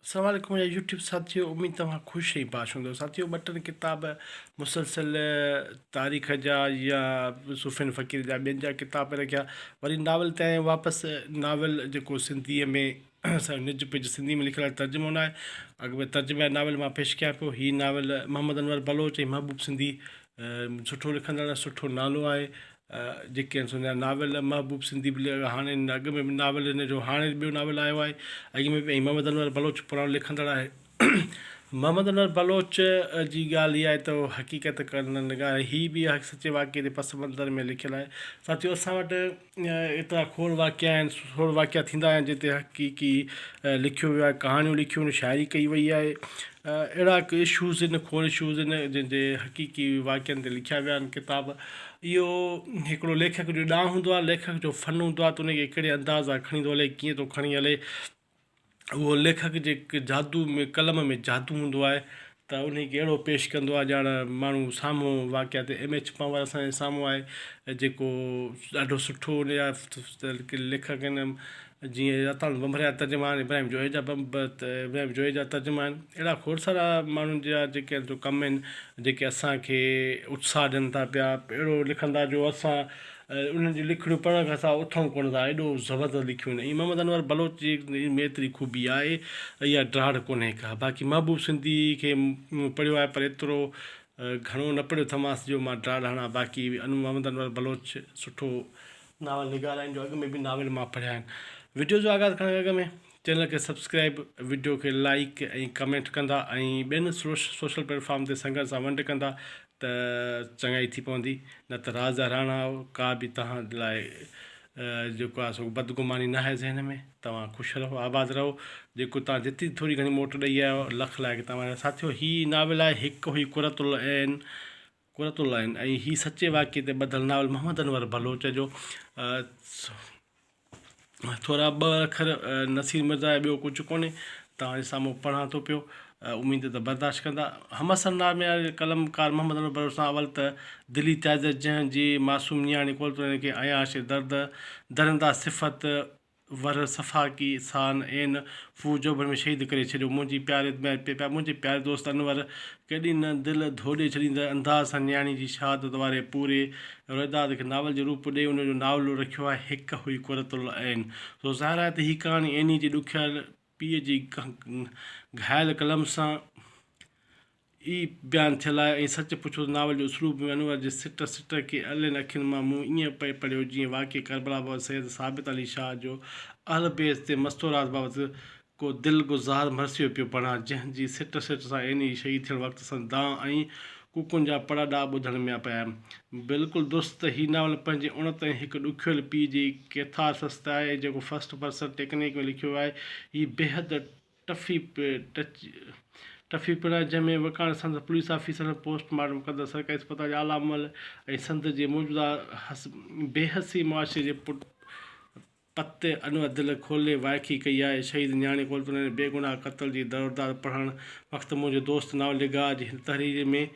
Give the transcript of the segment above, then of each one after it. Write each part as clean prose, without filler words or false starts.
السلام عليڪم منهنجا يوٽيوب ساٿيو اميد توهان خوش ۽ باش هوندو ساٿيو ٻه ٽن ڪتاب مسلسل تاريخ جا يا صوفين فقير جا ٻين جا ڪتاب رکيا وري ناول تي آيا واپس ناول جيڪو سنڌيء ۾ اسان نج پج سنڌي ۾ لکيل آهي ترجمو نه آهي اڳ ۾ ترجمي ناول مان پيش ڪيان پيو هي ناول محمد انور بلوچ ۽ محبوب سنڌي سٺو لکندڙ سٺو نالو آهي جيڪي آهن سو ناول محبوب سنڌي به هاڻي اڳ ۾ به ناول هن جو هاڻي ٻيو ناول آيو آهي اڳ ۾ به ۽ محمد انور بلوچ پراڻو لکندڙ آهي محمد انور بلوچ جي ڳالهه اها آهي ته حقيقت نگار هي به سچي واقعي تي پس منظر ۾ لکيل آهي ساٿيو اسان وٽ ايترا کوڙ واقعا آهن کوڙ واقعا ٿيندا آهن جتي حقيقي لکيو ويو آهي ڪهاڻيون لکيون آهن شاعري ڪئي وئي آهي اهڙا اشوز آهن کوڙ اشوز آهن جن جي حقيقي واقعن تي لکيا ويا آهن ڪتاب اهو هڪڙو ليکڪ جو ڏانء هوندو آهي ليکڪ جو فن هوندو آهي ته ان کي ڪهڙي انداز سان کڻي ٿو هلي ڪيئن ٿو کڻي هلي اهو ليکڪ جي جادو ۾ قلم ۾ جادو هوندو آهي ته انهي کي اهڙو پيش ڪندو آهي ڄڻ ماڻهو سامهون واقعات ايم ايڇ پنهور اسان جي سامهون آهي جيڪو ڏاڍو سٺو ان جا ليکڪ آهن جيئن عطا ڀنڀري جا ترجما آهن ابراهيم جويي جا ابراهيم جويي جا ترجما آهن اهڙا کوڙ سارا ماڻهن جا جيڪي آهن سو ڪم آهن جيڪي اسان کي اتساهه ڏين ٿا پيا اهڙو لکندا جو اسان انهن جون لکڻيون پڙهڻ کان سواء اٿئون ڪونه ٿا، ايڏو زبردست لکيون آهن ۽ محمد انور بلوچ جي ۾ ايتري خوبي آهي اها ڊاڙ ڪونهي ڪا. باقي محبوب سنڌي کي مون پڙهيو آهي پر ايترو گهڻو نه پڙهيو اٿمانس جو مان ڊاڙ هڻان باقي محمد انور بلوچ سٺو ناول نگار آهن جو اڳ ۾ به ناول مان پڙهيا آهن. وڊيو جو آغاز ڪرڻ کان اڳ ۾ چينل کي سبسڪرائب وڊيو کي لائيڪ ۽ ڪمينٽ ڪندا ۽ ٻين سوشل پليٽ فارم تي سنگت سان ونڊ ڪندا ته چڱائي ٿي پوندي نه ته راز جا راڻا آهيو ڪا به توهان لاء جيڪو آهي سو بدگماني نه آهي ذهن ۾ توهان خوش رهو آباد رهو جيڪو توهان جيتري ٿوري گهڻي موٽ ڏئي آيا آهيو لک لائق توهان جا ساٿيو هي ناول آهي هڪ هئي قرت العين قرت العين ۽ هي سچي واقعي تي ٻڌل ناول محمد انور بلوچ جو ٿورا ٻه اکر نصير مرزا ۽ ٻيو ڪجهه ڪونهي توهان جي سامهون پڙهان ٿو پيو اميد ته برداشت ڪندا. همعصر نامياري قلمڪار محمد انور بلوچ سان اول ته دلي تعزيت جنهن جي معصوم نياڻي قرت کي عياش درد درنده صفت ور سفاڪي سان عين ڦوهه جوڀن ۾ شهيد ڪري ڇڏيو. منهنجي پياري منهنجي پياري دوست انور ڪيڏي نه دل ڌوڏي ڇڏيندڙ انداز سان نياڻي جي شهادت واري پوري روئداد کي ناول جو روپ ڏئي ان جو ناولو رکيو آهي هڪ هئي قرة العين. سو ظاهر آهي ته هي ڪهاڻي عيني جي ڏکيل پيء جي گهايل قلم سان ئي بيان ٿيل آهي ۽ سچ پڇو ته ناول جو اسلوب ۾ انور جي سٽ سٽ کي الين اکين مان مون ائين پئي پڙهيو جيئن واقعي ڪربلا بابت سيد ثابت علي شاهه جو اهل بيت تي مستورات بابت ڪو دل گذار مرثيو پيو پڙهان، جنهن جي سٽ سٽ سان عيني شهيد ٿيڻ وقت سندس دانهن ۽ ڪوڪن جا پڙاڏا ٻڌڻ ۾ پيا آيم. بلڪل درست ته هي ناول پنهنجي اڻت ۽ هڪ ڏکويل پيء جي ڪيٿارسس تي آهي، جيڪو فرسٽ پرسن ٽيڪنيڪ ۾ لکيو ويو آهي. هي بيحد ٽفي ٽفي پڻ آهي، جنهن ۾ وڪاڻ سندس پوليس آفيسرن، پوسٽ مارٽم ڪندڙ سرڪاري اسپتال جي اعليٰ عمل ۽ سنڌ جي موجوده بيحسي معاشري جي پت انور دل کولي وائکي ڪئي آهي. شهيد نياڻي ڪولپنه جي بيگناهه قتل جي دروردار پڙهڻ وقت منهنجي دوست ناول نگار جي هن تحرير ۾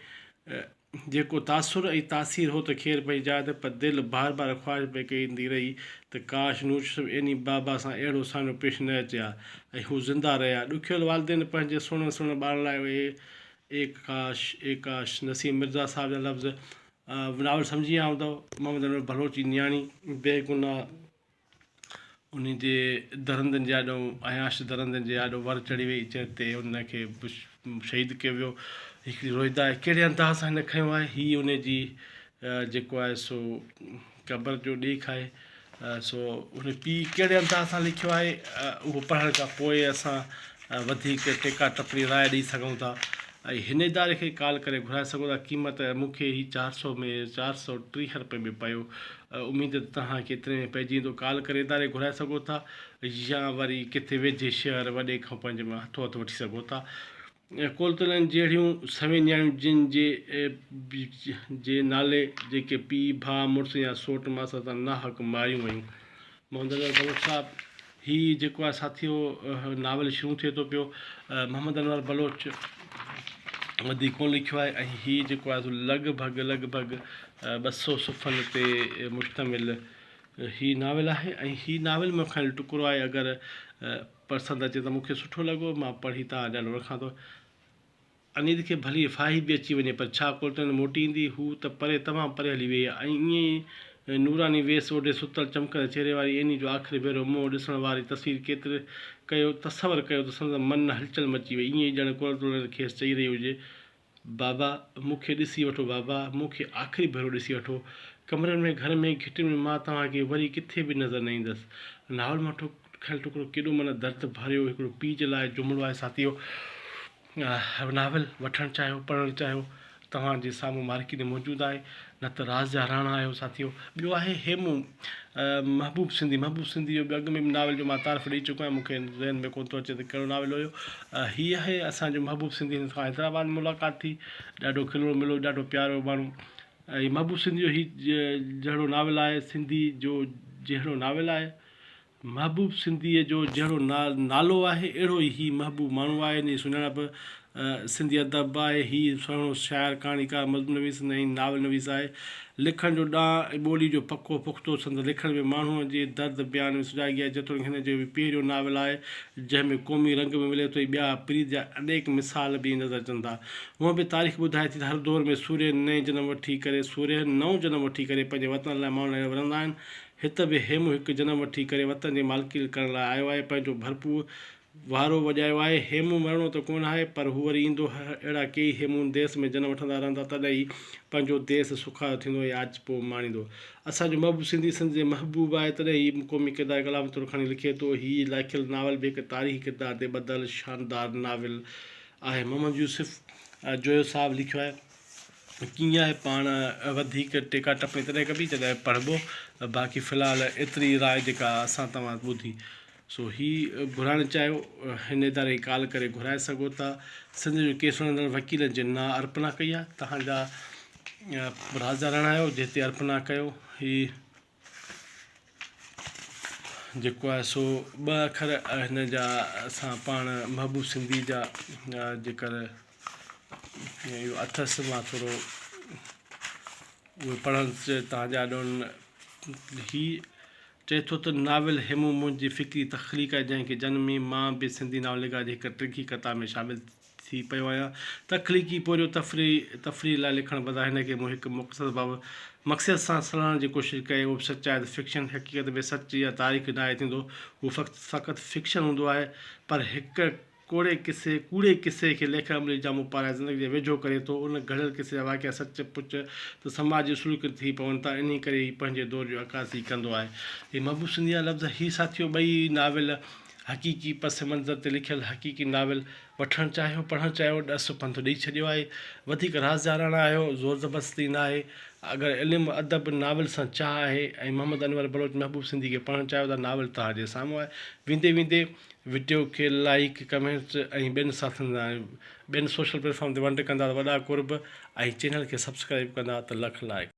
جيڪو تاثر ۽ تاثير هو ته خير پنهنجي جاء تي پر دل بار بار خواهش پئي ڪندي رهي ته ڪاش نور يوسف عيني بابا سان اهڙو سانحو پيش نه اچي ها ۽ هو زنده رهي ها. ڏکويل والدين پنهنجي سهڻن سهڻن ٻارن لاء اهي اي ڪاش اي ڪاش نسيم مرزا صاحب جا لفظ ناول سمجهي ويا هوندؤ، محمد انور بلوچ جي نياڻي بيگناهه انهي جي درندن جي آڏو عياش درندن جي آڏو ور چڙهي وئي جنهن تي ان کي شهيد ڪيو ويو. هڪڙي روئيدا آهي ڪهڙي انداز سان هن کنيو آهي هي ان جي جيڪو آهي سو قبر جو ڏيک آهي سو ان پيء ڪهڙي انداز سان لکيو آهي اهو پڙهڻ کان پوء اسان وڌيڪ ٽيڪا ٽپڻي راء ڏئي سگهون ٿا ۽ هن اداري کي ڪال ڪري گهرائي سگهو ٿا قيمت مون کي هي چار سو ۾ 430 روپئي ۾ پيو اميد ته توهان کي ايتري ۾ پئجي ويندو ڪال ڪري اداري گهرائي سگهو ٿا يا وري ڪٿي ويجهي شهر وڏي کان پنهنجي ۾ هٿو هٿ وٺي سگهو ٿا ڪولتلن جهڙيون سوين نياڻيون جن جي جي نالي جيڪي پيء، ڀاء، مڙس يا سوٽ ماسات سان ناحق ماريون ويون. محمد انور بلوچ صاحب هي جيڪو آهي ساٿيو ناول شروع ٿئي ٿو پيو محمد انور بلوچ وڌيڪ ڪونه لکيو آهي ۽ هي جيڪو آهي سو لڳ ڀڳ لڳ ڀڳ 200 صفحن تي مشتمل هي ناول آهي ۽ هي ناول مان کنيل ٽڪرو آهي اگر پسند اچي ته مون کي سٺو لڳو مان پڙهي توهان جي آڏو رکان ٿو. انيد کي ڀلي ڦاهي به اچي وڃي پر ڇا ڪولٽن موٽي ايندي؟ هوء ته پري تمام پري هلي ويئي آهي ۽ ائين ئي نوراني ويس اوڍي ستل چمڪندڙ چهري واري عيني جو آخري ڀيرو منهن ڏسڻ واري تصوير ڪيتري ڪيو تصور ڪيو ته سندس من هلچل مچي وئي ائين ئي ڄڻ ڪولٽن کيس چئي رهي هجي بابا مون کي ڏسي وٺو بابا مون کي آخري ڀيرو ڏسي وٺو ڪمرن ۾ گهر ۾ گهٽين ۾ مان توهان کي وري ڪٿي به نظر نه ايندس ناول مان کنيل ٽڪرو ڪيڏو معنيٰ درد ڀريو هڪڙو پيء جي لاء جملو آهي ساٿيو ناول وٺڻ چاهيو پڙهڻ چاهيو توهان جي سامهون مارڪيٽ ۾ موجود آهي نه ته راز جا راڻا آهيو ساٿيو ٻيو آهي هيمون محبوب سنڌي محبوب سنڌي جو اڳ ۾ به ناول جو مان تعارف ڏئي چڪو آهيان مونکي ذهن ۾ ڪونه ٿو اچي ته ڪهڙو ناول هيو هي آهي اسانجو محبوب سنڌي هن سان حيدرآباد ۾ ملاقات ٿي ڏاڍو کلڻو ملو ڏاڍو پيارو ماڻهو ۽ محبوب سنڌي جو هي جهڙو ناول آهي سنڌي جو جهڙو ناول آهي محبوب سنڌيء جو جهڙو نالو آهي، اهڙو ئي هي محبوب ماڻهو آهي. هن جي سڃاڻپ سنڌي ادب به آهي. هي سهڻو شاعر، ڪهاڻيڪار، مضمون نويس ۽ ناول نويس آهي. لکڻ جو ڏانء ۽ ٻوليء جو پڪو پختو سندس لکڻ ۾ ماڻهوء جي درد بيان ۾ سجاڳي آهي. جيتوڻيڪ هن جو هي پهريون ناول آهي، جنهن ۾ قومي رنگ به ملي ٿو ۽ ٻيا پريت جا انيڪ مثال به نظر اچن ٿا. هونء به تاريخ ٻڌائي ٿي ته هر دور ۾ سورهيه نئين جنم وٺي ڪري سورهيه نئون جنم وٺي ڪري پنهنجي وطن لاء ماڻهن لاء ورندا آهن. هت به هيمون هڪ جنم وٺي ڪري وطن جي مالڪي ڪرڻ لاء آيو آهي، پنهنجو ڀرپور وارو وڄايو آهي. هيمون مرڻو ته ڪونه آهي، پر هو وري ايندو. اهڙا ڪيئي هيمون ديس ۾ جنم وٺندا رهندا، تڏهن ئي پنهنجو ديس سکارو ٿيندو ۽ آجپو ماڻيندو. اسان جو محبوب سنڌي سنڌ جي محبوب آهي، تڏهن ئي قومي ڪردار ڪلام طور کڻي لکي ٿو. هي لکيل ناول به هڪ تاريخي ڪردار تي ٻڌل شاندار ناول آهي. محمد يوسف جويو صاحب لکيو آهي. ڪيئن آهي پاڻ وڌيڪ ٽيڪا ٽپڻي تڏهن ڪبي جڏهن پڙهبو باقي في الحال ايتري راء جيڪا اسان توهان ٻڌي سو هي گهرائڻ چاهيو هن اداري کي ڪال ڪري گهرائي سگهو ٿا سنڌ جو ڪيس هڻندڙ وڪيلن جي نا ارپنا ڪئي آهي تهان جا راجا رڻايو جتي ارپنا ڪيو هي جيڪو آهي سو ٻه اکر هن جا اسان پاڻ محبوب سنڌي جا جيڪر اهو اٿس مان ٿورو اهي پڙهڻ توهان جي آڏو هي چئي ٿو ته ناول هيمون منهنجي فڪري تخليق آهي جنهن کي جنمي مان به سنڌي ناول نگار جي هڪ ڊگهي قطار ۾ شامل ٿي پيو آهيان. تخليقي پورهيو تفريح تفريح لاء لکڻ بدران هن کي مون هڪ مقصد بابت مقصد سان سلهاڙڻ جي ڪوشش ڪئي. اهو به سچ آهي ته فڪشن حقيقت ۾ سچ يا تاريخ ناهي ٿيندو. هو فقط فقط فڪشن هوندو آهي. پر هڪ ڪوڙي قصي ڪوڙي قصي کي ليکڪ عملي جامو پارائي زندگي جي ويجهو ڪري ٿو. ان گهڙيل قصي جا واقعا سچ پچ ته سماجي سلوڪ ٿي پون ٿا. انهي ڪري هي پنهنجي دور جي عڪاسي ڪندو آهي. هي محبوب سنڌي جا لفظ هي ساٿيو ٻئي ناول حقيقي پس منظر تي لکيل حقيقي ناول وٺڻ چاهيو پڙهڻ چاهيو ڏس پنڌ ڏئي ڇڏيو آهي وڌيڪ راز جاراڻا آهيو زور زبردستي ناهي اگر علم ادب ناول سان چاهه آهي ۽ محمد انور بلوچ محبوب سنڌي کي پڙهڻ چاهيو ٿا ناول توهان جي سامهون آهي ويندي ويندي وڊيو کي لائيڪ ڪمينٽس ۽ ٻين ساٿين سان ٻين سوشل پليٽ فارم تي ونڊ ڪندا ته وڏا قرب ۽ چينل کي سبسڪرائيب ڪندا ته لک لائق.